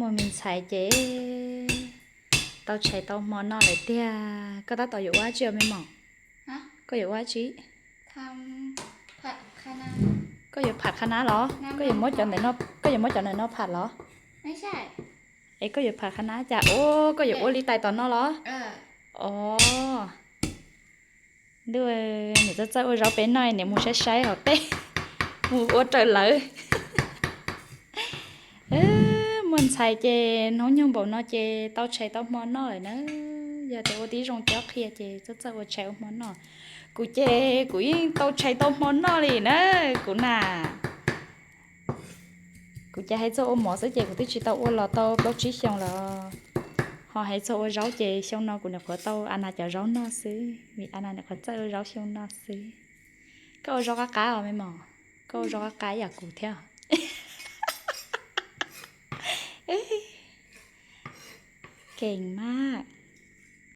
Muaj me ntxhais ces tau tshais tau hmo noj lawm tiag. Koj tab tom yuav ua dab tsi os me mos? Koj yuav ua dab tsi? Koj yuav pham qha nab los? Koj yuav muab cov ntawm no, koj yuav muab cov ntawm no pham los? Es koj yuav pham qha nab cas? Os, koj yuav ua li tais tom no los? Os, ntuj, niam txawj txawj ua zaub peb noj, niam mus saib saib hauv teb, mus ua raws lawv. Muaj ntxhais ces hnub nyoog npaum no ces tau tshais tau hmo noj lawm na. Yog tias ua tib zoo cob qhia ces txawj txawj ua tshais ua hmo noj. Kuv ces kuv yeej tau tshais tau hmo noj li na, kuv na. Kuv ces hais txog ua mov xwb ces kuv twb tsis tau ua los tau plaub tsib xyoo lawm. Ho hais txog ua zaub ces xyoo no kuv nyuam qhuav tau a nas cov zaub noj xwb, vim a nas nyuam qhuav txawj ua zaub xyoo no xwb. Koj ua zaub qab qab os me mos? Koj ua zaub qab qab yam kuv thiab. Keej mas.